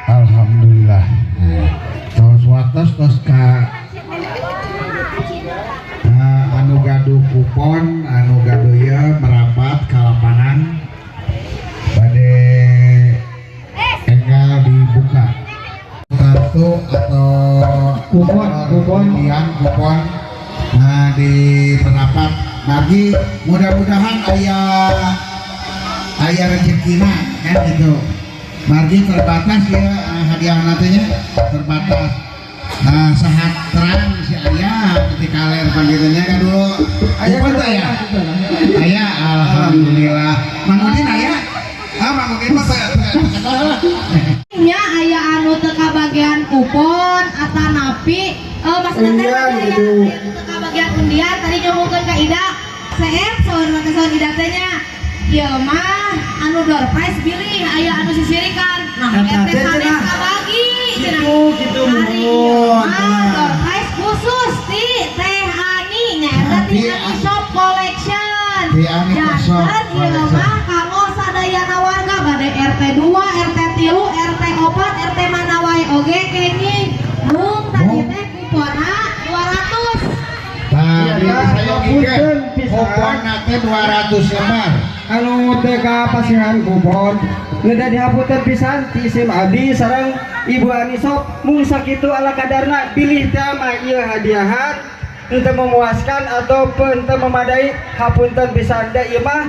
Alhamdulillah. Tos waktos tos ka anu gaduh kupon, anu gaduh ieu merapat ka lapangan, bade enggal dibuka kartu atau Kupon, kupon. Undian kupon. Nah, di merapat lagi, mudah-mudahan aya aya rezekina kan gitu. Margi terbatas ya, hadiah nantinya terbatas. Nah, sahat terang si ayah ketika kaler panggilannya kan dulu. Aya. Kupon teh ya aya, alhamdulillah. Mang Udin aya, ah, Mang Udin mah teu lah. Nya aya anu teu kabagian kupon atanapi maksudna teh Undian aya gitu. Aya anu teu kabagian undian tadi nyuhunkeun ka Ida. Seep saur teh, saur Ida teh nya. Ieu mah anu door prize bilih aya anu sisirikan. Nah, Eta eta teh sanes cenah. kabagi cenah. Gitu, gitu, Hari ieu muhun. mah door prize khusus ti Teh Ani, nyaeta ti Ti Ani Shop Collection. Ti Ani Shop Janten ieu Collection. mah kanggo sadayana warga, bade RT 2, RT 3, RT 4, RT mana wae oge kenging. Mung tadi Mung. Teh kuponna 200. Nah, Iya, di sayogikeun punten pisan. kuponna teh 200 lembar. Anu teu kapasihan kupon ngedah dihapunten pisan ti isim abdi sareng Ibu Ani Shop. Mung sakitu ala kadarna, bilih teh mah ieu hadiahan henteu memuaskan ataupun henteu memadai, hapunten pisan, da ieu mah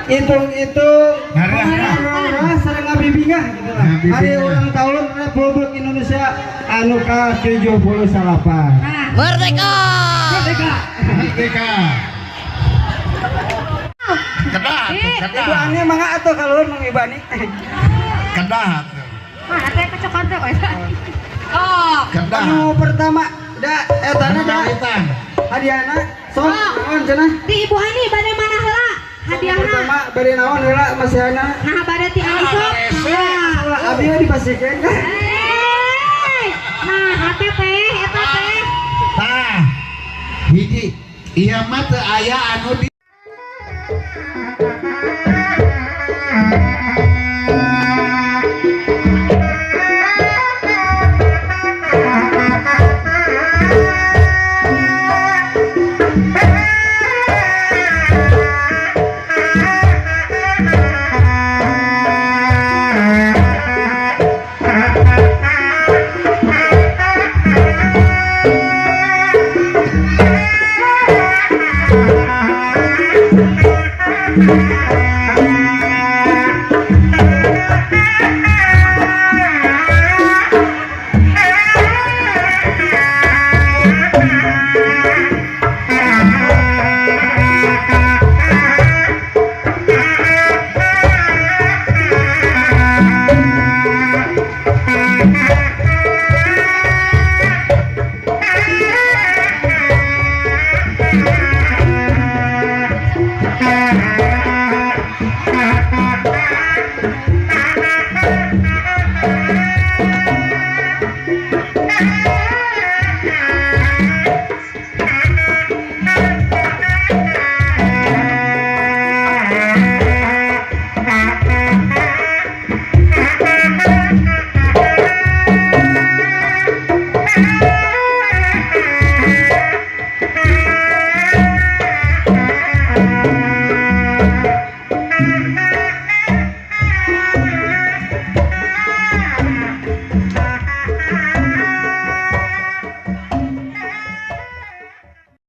hitung-hitung Ngarah. Sareng ngabibingah gitu lah Ngabibingah. Hari ulang tahun Republik Indonesia anu ka-78. Nah, Merdeka! Merdeka! Merdeka. Kedah tuh, Ibu kedah. Ani mangga atuh kaluhur, Mang Ibu Ani. Kedah tuh. Mana teh kecokot teh? Oh, Kedah. Anu pertama da etana da Kawitan. Hadiahna sok Oh. naon cenah? Ti Ibu Ani bade mana heula hadiahna? Pertama bade naon heula masihana? Nah, bade ti Ani Shop. Mangga. Ulah abdi mah dipasihkeun. Eh, nah, ate teh eta teh. Tah. Hiji. Ieu mah teu aya anu di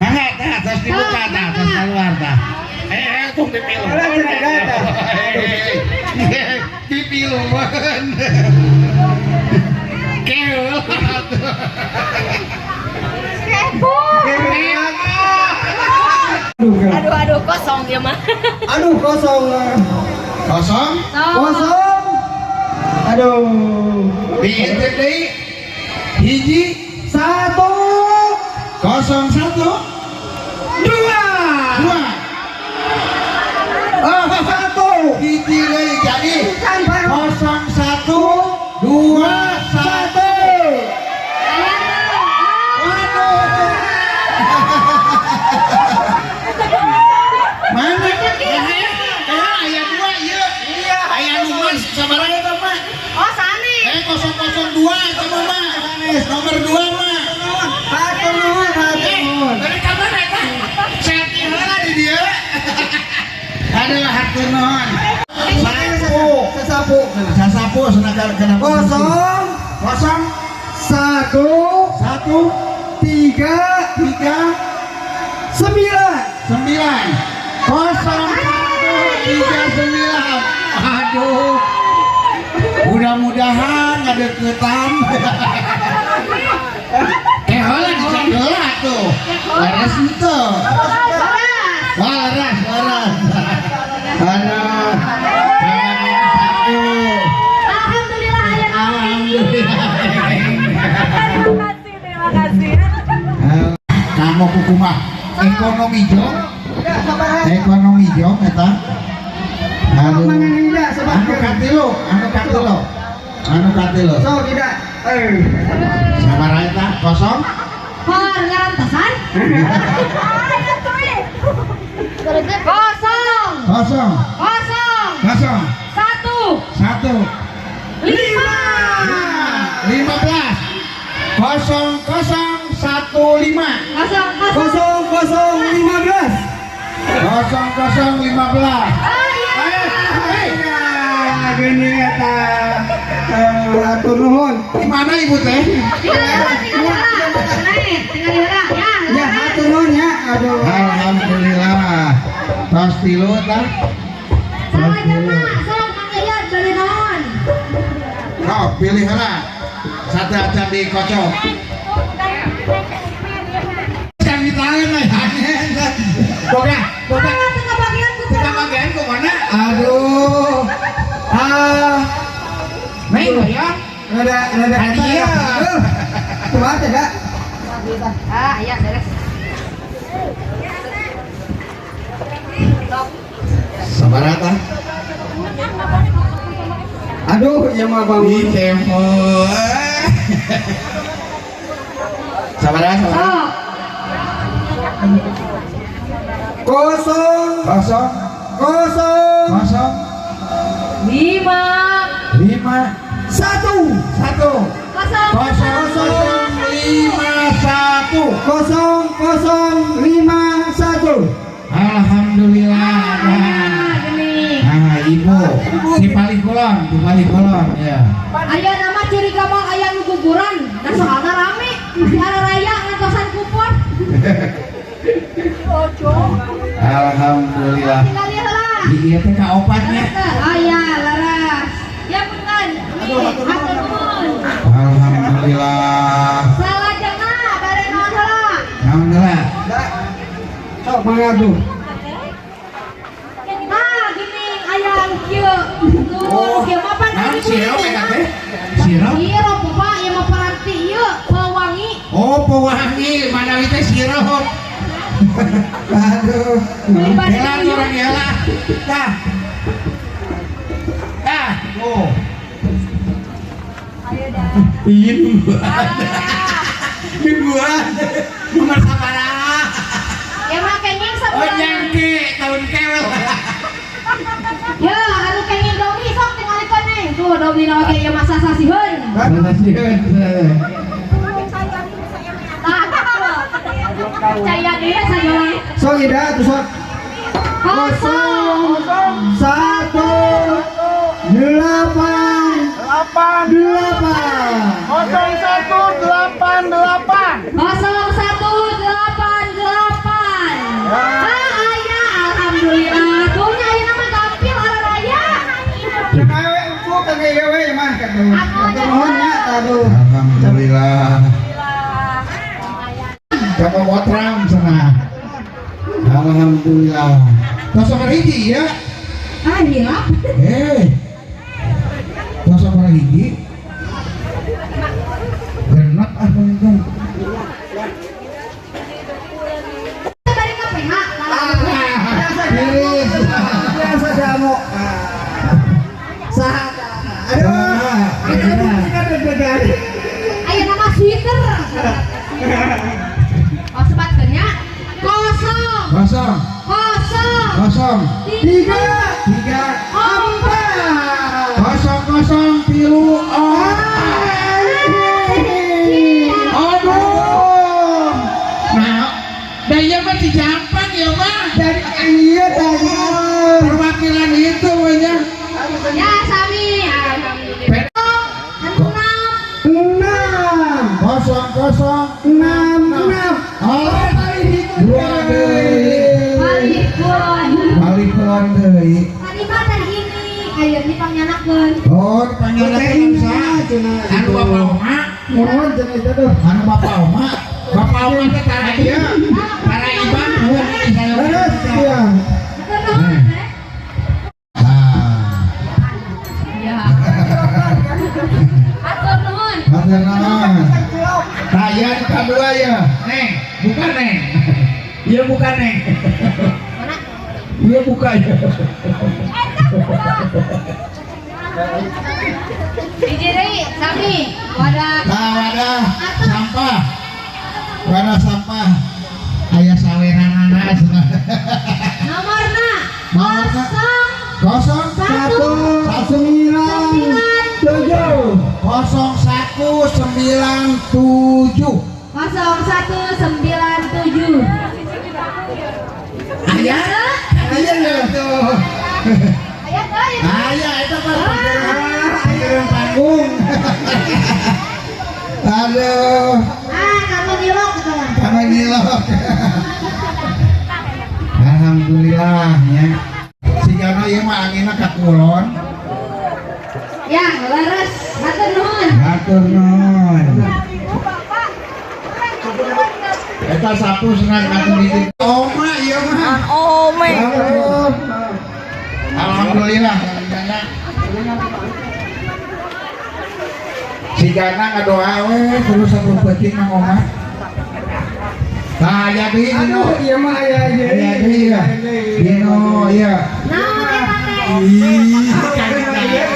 Mangga tah, tos dibuka tah, tos keluar tah. Eh, tong dipilu. Ulah cenah tah. Dipiluan. Keul. Kepo. Kepo. Aduh, Aduh, aduh, kosong ya mah. Aduh, kosong. Kosong. Kosong. Aduh. Diintip deui. Hiji. 1. 01. 2. 2. Oh, 1. Hiji deui, jadi Kan baru. 01 2 1. 1. Aya tuh. Waduh. Mana? Kayak aya dua ieu. Iya. Aya nu mas sabaraha eta mah? Oh, sani. Eh, 002 eta mah mah. Nomor 2 mah. Hatur nuhun, hatur Eh, nuhun. dari kapan eta? Selfie heula di dieu. Aduh, hatur nuhun. Sapu. Sesapu. Sasapu cenah kenapa? 0. 0. 1. 1. 3. 3. 9. 9. 0 1 3 9. Aduh, mudah-mudahan ngadeukeutan. Eh, heula dicek heula tuh, leres henteu? Leres. Waras, waras. Aduh, jangan satu. Alhamdulillah aya nu Alhamdulillah. Terima kasih, terima kasih. Kamu kukumaha ekonomi jong? Ya, sabaraha. Ekonomi jong eta. Aduh. Mana tidak Anu sebab. katilu, anu katilu, anu katilu. So, tidak. Eh. Sabaraha eta? Kosong. Hor ngarantosan. 0. Kosong. 0. 0. 1. 1. 5. 15. 0 0 1 5. 0 0. 0 0 15. 0 0 15. Oh iya. Eh, Ya, gini eta. Eh, hatur nuhun. di mana ibu teh? Tinggal heula, tinggal heula. Nih, tinggal heula ya. Ya, hatur nuhun ya. Aduh. Alhamdulillah. Tos tilu tah. Tos tilu. Salajengna, sok Mang Iyad bade naon? Sok pilih heula. Satu acan dikocok. Kan ditahan lah ya. Boga, boga. Ah, teu kabagian ku. Kita bagian ke mana? Aduh. Ah, Neng, ya. rada rada Hadiah. Eh, kumaha teh, Kak? Ah, iya beres. Sok. Sabaraha tah? Aduh, ieu mah Di bangun. tempo. Sabaraha, sabaraha? Sok. 0. 0. 0. 0. 5. 5. 1. 1. 0. 0 0 5 1. 0 0 5 1. Alhamdulillah. Ah, gini. Nah, ibu di paling kulon, di paling kulon ya. Aya nama curiga mau aya nu guguran, da soalna rame, di raya ngantosan kupon. Alhamdulillah. Tinggal lihat lah. Iya teh kaopatnya. Oh iya, leres. Ya punten. Nih, hatur nuhun. Alhamdulillah. Salajengna bade naon heula? Alhamdulillah. Sok mangga tuh. Nah, gini aya nu kieu. Tuh, Oh, nu kieu mah pan naon ibu sirup ibu eta mah. teh? Sirup? Sirup, Bapak, ieu mah paranti ieu, pewangi. Oh, pewangi, manawi teh sirup. Aduh. Beli Gela orang gela. Tah. Tah, oh. Iya nungguan. Nungguan. Nomor sabaraha? Ya mah kenging Oh, sabulan. nyangke tahun kewel. Ya, anu kenging domi sok tingalikeun neng. Tuh domi na oge ieu mah sasasiheun. Tah, percaya deh saya. Sok ida tuh sok. 0. 1 8 8. 8. 0188. 0188. Ah, aya alhamdulillah. Tuh nya ayeuna mah gampil raya. Cenah we empuk ka ieu we mah katuh. Hatur nuhun ya, aduh. Alhamdulillah. Kamu botram sana. Alhamdulillah. hiji ya. Ah, hilap. Eh. Tos sabaraha hiji? 6 ah paling. Bari ka PH. Tiris. Biasa jamu. Saha? Aduh. Aduh, kan deg-degan. Aya nama sweater. Oh, sebatkeun nya. Kosong. Kosong. Kosong. Kosong. 3, 3, 4. 0 0 3 4. Aduh. Nah, da ieu mah dijampan ya mah. Dari iya tadi. Perwakilan itu nya. Ya, sami. Alhamdulillah. 6. 6. 0 0 6 6. Oh, 2 deui. Balik kulon. Balik kulon deui. Tadi mah tadi ini aya di pangyanakeun. Oh, dipanggilkeun saha? Anu Bapak Oma, Mohon cenah itu tuh. Anu Bapak Oma. Bapak Oma teh tara ieu. Tara ibang nuhun saya. Terus iya. Hatur nuhun, eh. Nah, Ya. Hatur nuhun. hatur nuhun. Nah, ya di kadua ya. Neng, bukan Neng. Iya bukan Neng. Mana? Iya bukan ya. Hiji deui, sami. Wadah. Nah, wadah sampah. Wadah sampah. Aya saweranana cenah. Nomorna. Nomorna. Kosong. 0 1 9 7. 0 1 9 7. 0197. Aya? Aya tuh. Aya teu? Aya itu mah parkiran panggung. Aduh, Ah, kamu ngilok gitu lah. kamu ngilok. Alhamdulillah ya. Sigana ieu mah anginna ka kulon. Ya, leres. Hatur nuhun. Hatur nuhun. Eta sapu senang atuh hiji. Oma ieu mah. Ome. Aduh. Alhamdulillah. Sigana ngadoa we terus satu peuting mang oma. Nah, jadi Aduh, iya mah aya aja. Aya deui ya. Dino iya. Naon eta teh? Ih, kaget.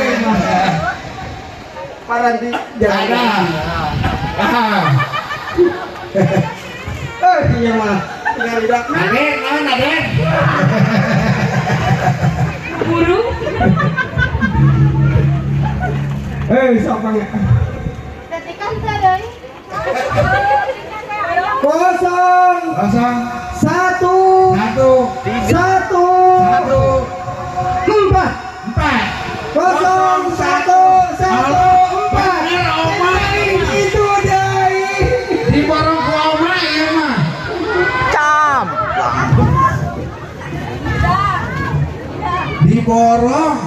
Paranti Ada. Ah. Eh, iya mah. Tinggal tidak. Aden, naon Aden? Burung. Eh, siapa ya? Tadi kan teu deui. 0 0 1 1 1 1 4 4 0 1 1 4. Bener oma. Itu deui. Diborong ku oma ieu mah. Cam. Diborong.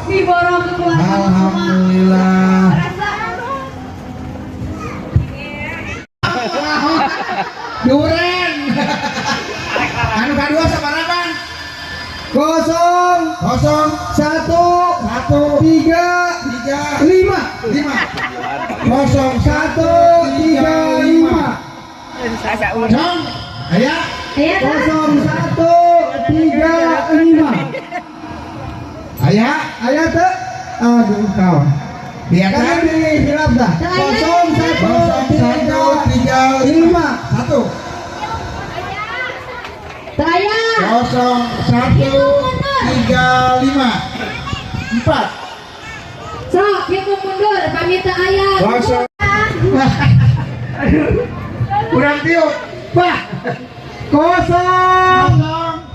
Diborong ke keluarga. Alhamdulillah. Rasa. Duren. Anu kadua sabaraha, Bang? 0 0 1 1 3 3 5 5 0 1 3 5. Cong, aya. Aya teh? 0 1 3 5. Aya. Aya teu? Aduh, kau. Biar Kan di hilap dah. 0 1 0 1 3 3 5. 1 Teu aya. 0 1 3 5 4 Sok, hitung mundur, pamit teu aya. 0. Kurang tiup. Bah. 0 0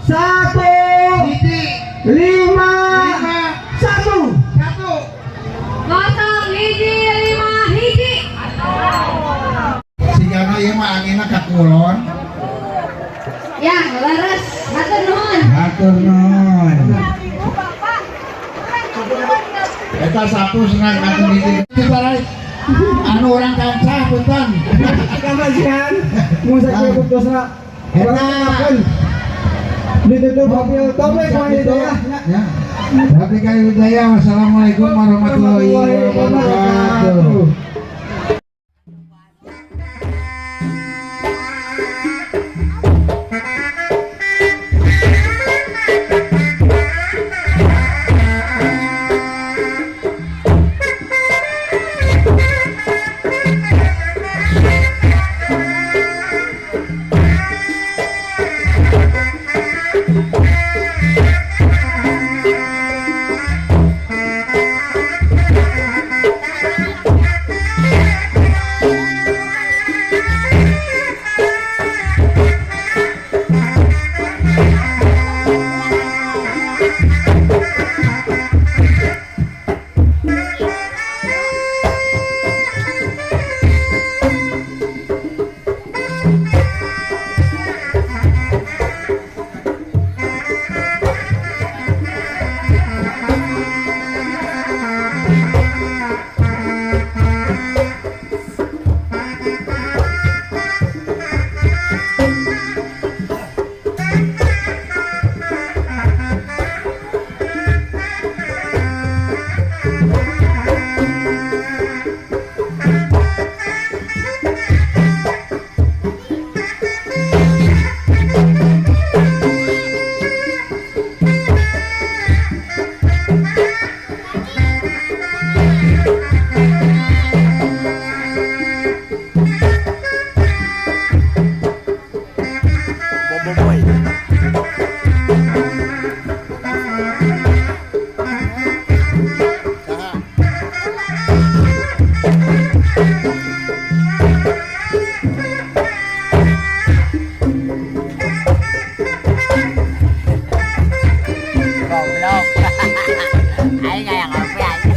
1 hiji 5 5 1. 1. 0 1 5 1. Sigana ieu mah anginna ka kulon. Ya, leres. Hatur nuhun. Hatur nuhun. Eta sapu senang atuh hiji. Anu urang kancah punten. Kasihan. Mun sakieu buktosna. Eta. Ditutup mobil topik hidayah. Ya. Wabillahi hidayah. Wassalamualaikum warahmatullahi wabarakatuh. Goblok. Aing kayak ngopi aja.